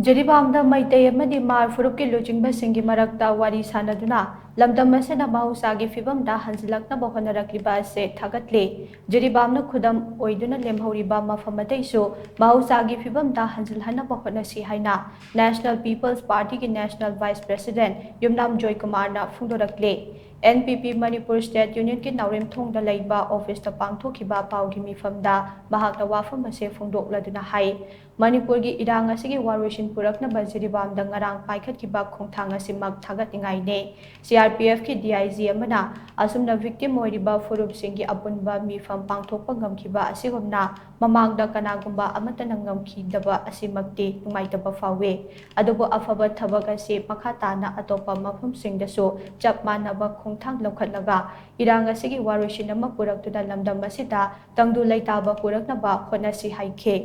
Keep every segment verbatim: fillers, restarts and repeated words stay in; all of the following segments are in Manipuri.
ꯖꯤꯔꯤꯕꯥꯝꯗ ꯃꯩꯇꯩ ꯑꯃꯗꯤ ꯃꯥꯔ ꯐꯨꯔꯨꯞꯀꯤ ꯂꯨꯆꯤꯡꯕꯁꯤꯡꯒꯤ ꯃꯔꯛꯇ ꯋꯥꯔꯤ ꯁꯥꯅꯗꯨꯅ ꯂꯝꯗꯝ ꯑꯁꯤꯗ ꯃꯍꯧꯁꯥꯒꯤ ꯐꯤꯕꯝꯗ ꯍꯟꯖꯤꯜꯂꯛꯅꯕ ꯍꯣꯠꯅꯔꯛꯂꯤꯕ ꯑꯁꯤ ꯊꯥꯒꯠꯂꯤ꯫ ꯖꯤꯔꯤꯕꯥꯝꯅ ꯈꯨꯗꯝ ꯑꯣꯏꯗꯨꯅ ꯂꯦꯝꯍꯧꯔꯤꯕ ꯃꯐꯝ ꯑꯇꯩꯁꯨ ꯃꯍꯧꯁꯥꯒꯤ ꯐꯤꯕꯝꯗ ꯍꯟꯖꯤꯜꯍꯟꯅꯕ ꯍꯣꯠꯅꯁꯤ ꯍꯥꯏꯅ National People's Party ꯒꯤ National Vice President ꯌꯨꯝꯅꯥꯝ ꯖꯣꯏꯀꯨꯃꯥꯔꯅ ꯐꯣꯡꯗꯣꯔꯛꯂꯤ꯫ N P P Manipur State Unit ꯀꯤ ꯅꯥꯎꯔꯦꯝꯊꯣꯡꯗ ꯂꯩꯕ office ꯇ ꯄꯥꯡꯊꯣꯛꯈꯤꯕ ꯄꯥꯎꯒꯤ ꯃꯤꯐꯝꯗ ꯃꯍꯥꯛꯅ ꯋꯥꯐꯝ ꯑꯁꯤ ꯐꯣꯡꯗꯣꯛꯂꯗꯨꯅ ꯍꯥꯏ, ꯃꯅꯤꯄꯨꯔꯒꯤ ꯏꯔꯥꯡ ꯑꯁꯤꯒꯤ ꯋꯥꯔꯣꯏꯁꯤꯟ ꯄꯨꯔꯛꯅꯕ ꯖꯤꯔꯤꯕꯥꯝꯗ ꯉꯔꯥꯡ ꯄꯥꯏꯈꯠꯈꯤꯕ ꯈꯣꯡꯊꯥꯡ ꯑꯁꯤꯃꯛ ꯊꯥꯒꯠꯅꯤꯡꯉꯥꯏꯅꯤ꯫ C R P F ꯀꯤ D I G ꯑꯃꯅ ꯑꯁꯨꯝꯅ victim ꯑꯣꯏꯔꯤꯕ ꯐꯨꯔꯨꯞꯁꯤꯡꯒꯤ ꯑꯄꯨꯟꯕ ꯃꯤꯐꯝ ꯄꯥꯡꯊꯣꯛꯄ ꯉꯝꯈꯤꯕ ꯑꯁꯤꯒꯨꯝꯅ ꯃꯃꯥꯡꯗ ꯀꯅꯥꯒꯨꯝꯕ ꯑꯃꯠꯇꯅ ꯉꯝꯈꯤꯗꯕ ꯑꯁꯤꯃꯛꯇꯤ ꯅꯨꯡꯉꯥꯏꯇꯕ ꯐꯥꯎꯏ꯫ ꯑꯗꯨꯕꯨ ꯑꯐꯕ ꯊꯕꯛ ꯑꯁꯤ ꯃꯈꯥ ꯇꯥꯅ ꯑꯇꯣꯞꯄ ꯃꯐꯝꯁꯤꯡꯗꯁꯨ ꯆꯞ ꯃꯥꯟꯅꯕ ꯈꯣꯡꯊꯥꯡ ꯂꯧꯈꯠꯂꯒ ꯏꯔꯥꯡ ꯑꯁꯤꯒꯤ ꯋꯥꯔꯣꯏꯁꯤꯟ ꯑꯃ ꯄꯨꯔꯛꯇꯨꯅ ꯂꯝꯗꯝ ꯑꯁꯤꯗ ꯇꯪꯗꯨ ꯂꯩꯇꯥꯕ ꯄꯨꯔꯛꯅꯕ ꯍꯣꯠꯅꯁꯤ ꯍꯥꯏꯈꯤ꯫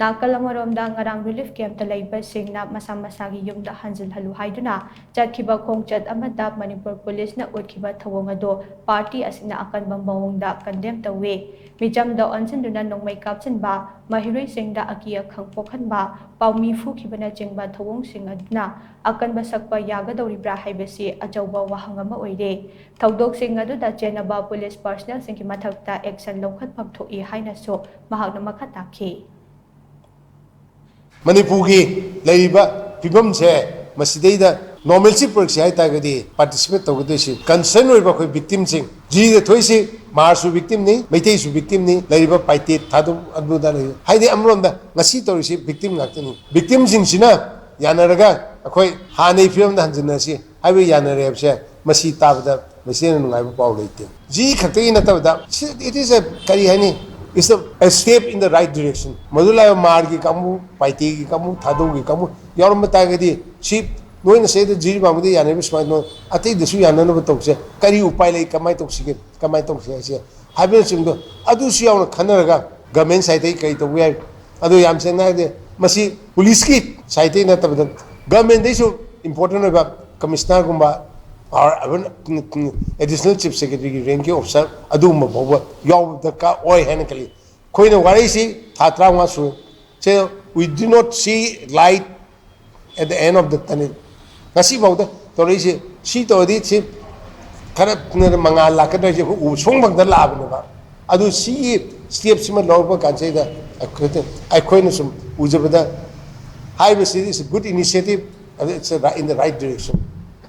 ꯅꯥꯀꯜ ꯑꯃꯔꯣꯝꯗ ꯉꯔꯥꯡ relief camp ꯇ ꯂꯩꯕꯁꯤꯡꯅ ꯃꯁꯥ ꯃꯁꯥꯒꯤ ꯌꯨꯝꯗ ꯍꯟꯖꯤꯜꯍꯜꯂꯨ ꯍꯥꯏꯗꯨꯅ ꯆꯠꯈꯤꯕ ꯈꯣꯡꯆꯠ ꯑꯃꯗ ꯃꯅꯤꯄꯨꯔ ꯄꯨꯂꯤꯁꯅ ꯎꯠꯈꯤꯕ ꯊꯧꯑꯣꯡ ꯑꯗꯨ party ꯑꯁꯤꯅ ꯑꯀꯟꯕ ꯃꯑꯣꯡꯗ condemn ꯇꯧꯏ꯫ ꯃꯤꯆꯝꯗ ꯑꯣꯟꯁꯤꯟꯗꯨꯅ ꯅꯣꯡꯃꯩ ꯀꯥꯞꯁꯤꯟꯕ, ꯃꯍꯩꯔꯣꯏꯁꯤꯡꯗ ꯑꯀꯤ ꯑꯈꯪ ꯄꯣꯛꯍꯟꯕ, ꯄꯥꯎꯃꯤ ꯐꯨꯈꯤꯕꯅꯆꯤꯡꯕ ꯊꯧꯑꯣꯡꯁꯤꯡ ꯑꯗꯨꯅ ꯑꯀꯟꯕ ꯁꯛꯄ ꯌꯥꯒꯗꯧꯔꯤꯕ꯭ꯔꯥ ꯍꯥꯏꯕꯁꯤ ꯑꯆꯧꯕ ꯋꯥꯍꯪ ꯑꯃ ꯑꯣꯏꯔꯦ꯫ ꯊꯧꯗꯣꯛꯁꯤꯡ ꯑꯗꯨꯗ ꯆꯦꯟꯅꯕ ꯄꯨꯂꯤꯁ personnel ꯁꯤꯡꯒꯤ ꯃꯊꯛꯇ action ꯂꯧꯈꯠꯐꯝ ꯊꯣꯛꯏ ꯍꯥꯏꯅꯁꯨ ꯃꯍꯥꯛꯅ ꯃꯈꯥ ꯇꯥꯈꯤ꯫ ꯃꯅꯤꯄꯨꯔꯒꯤ ꯂꯩꯔꯤꯕ ꯐꯤꯕꯝꯁꯦ ꯃꯁꯤꯗꯩꯗ normalcy ꯄꯨꯔꯛꯁꯤ ꯍꯥꯏ ꯇꯥꯔꯒꯗꯤ participate ꯇꯧꯒꯗꯣꯏꯁꯤ concern ꯑꯣꯏꯕ ꯑꯩꯈꯣꯏ victim ꯁꯤꯡ꯫ ꯖꯤꯔꯤꯗ ꯊꯣꯛꯏꯁꯤ ꯃꯥꯔꯁꯨ victim ꯅꯤ, ꯃꯩꯇꯩꯁꯨ victim ꯅꯤ, ꯂꯩꯔꯤꯕ ꯄꯥꯏꯇꯦ ꯊꯥꯗꯣꯛ ꯑꯗꯨꯗ ꯂꯩ꯫ ꯍꯥꯏꯗꯤ ꯑꯃꯔꯣꯝꯗ ꯉꯁꯤ ꯇꯧꯔꯤꯁꯤ victim ꯉꯥꯛꯇꯅꯤ꯫ Victim ꯁꯤꯡꯁꯤꯅ ꯌꯥꯅꯔꯒ ꯑꯩꯈꯣꯏ ꯍꯥꯟꯅꯒꯤ ꯐꯤꯕꯝꯗ ꯍꯟꯖꯤꯟꯅꯁꯤ ꯍꯥꯏꯕ ꯌꯥꯅꯔꯦ ꯍꯥꯏꯕꯁꯦ ꯃꯁꯤ ꯇꯥꯕꯗ ꯃꯁꯤꯅ ꯅꯨꯡꯉꯥꯏꯕ ꯄꯥꯎ ꯂꯩꯇꯦ꯫ ꯖꯤ ꯈꯛꯇꯒꯤ ꯅꯠꯇꯕꯗ, ꯁꯤ, it is a, ꯀꯔꯤ ꯍꯥꯏꯅꯤ, it's a, a step in the right direction꯫ ꯃꯗꯨ ꯂꯥꯛꯏꯕ ꯃꯥꯔꯒꯤ ꯀꯥꯡꯕꯨ, ꯄꯥꯏꯇꯦꯒꯤ ꯀꯥꯡꯕꯨ, ꯊꯥꯗꯧꯒꯤ ꯀꯥꯡꯕꯨ ꯌꯥꯎꯔꯝꯕ ꯇꯥꯔꯒꯗꯤ, ꯁꯤ ꯅꯣꯏꯅ ꯁꯤꯗ ꯖꯤꯔꯤꯕꯥꯝꯒꯤꯗ ꯌꯥꯅꯔꯤꯕ ꯁꯨꯃꯥꯏꯅ ꯅꯣꯏ ꯑꯇꯩꯗꯁꯨ ꯌꯥꯅꯅꯕ ꯇꯧꯁꯦ, ꯀꯔꯤ ꯎꯄꯥꯏ ꯂꯩ, ꯀꯃꯥꯏꯅ ꯇꯧꯁꯤꯒꯦ, ꯀꯃꯥꯏꯅ ꯇꯧꯁꯤ ꯍꯥꯏꯁꯦ ꯍꯥꯏꯕꯅꯆꯤꯡꯕꯗꯣ ꯑꯗꯨꯁꯨ ꯌꯥꯎꯅ ꯈꯟꯅꯔꯒ government side ꯇꯒꯤ ꯀꯔꯤ ꯇꯧꯕ ꯌꯥꯏ꯫ ꯑꯗꯣ ꯌꯥꯝ ꯁꯦꯡꯅ ꯍꯥꯏꯔꯗꯤ ꯃꯁꯤ police ꯀꯤ side ꯇꯒꯤ ꯅꯠꯇꯕꯗ government ꯗꯩꯁꯨ important ꯑꯣꯏꯕ commissioner ꯒꯨꯝꯕ or even additional chief secretary ꯒꯤ rank ꯀꯤ officer ꯑꯗꯨꯒꯨꯝꯕ ꯐꯥꯎꯕ ꯌꯥꯎꯕ ꯗꯔꯀꯥꯔ ꯑꯣꯏ ꯍꯥꯏꯅ ꯈꯜꯂꯤ꯫ ꯑꯩꯈꯣꯏꯅ ꯋꯥꯔꯛꯏꯁꯤ ꯊꯥ ꯇꯔꯥꯃꯉꯥ ꯁꯨꯔꯦ꯫ ꯁꯦ, we do not see light at the end of the tunnel. ꯉꯁꯤꯐꯥꯎꯗ ꯇꯧꯔꯛꯏꯁꯦ, ꯁꯤ ꯇꯧꯔꯗꯤ ꯁꯤ ꯈꯔ ꯊꯨꯅ ꯃꯉꯥꯜ ꯂꯥꯛꯀꯗ꯭ꯔꯥ ꯍꯥꯏꯁꯦ ꯑꯩꯈꯣꯏ ꯎꯕ ꯁꯣꯡꯐꯝꯗ ꯂꯥꯛꯑꯕꯅꯦꯕ꯫ ꯑꯗꯨ ꯁꯤꯒꯤ ꯁ꯭ꯇꯦꯞꯁꯤꯃ ꯂꯧꯔꯛꯄ ꯀꯥꯟꯁꯤꯗ ꯑꯩꯈꯣꯏ, ꯑꯩꯈꯣꯏꯅ ꯁꯨꯝ ꯎꯖꯕꯗ, ꯍꯥꯏꯔꯤꯕꯁꯤ is a good initiative, it's a ri-, in the right direction꯫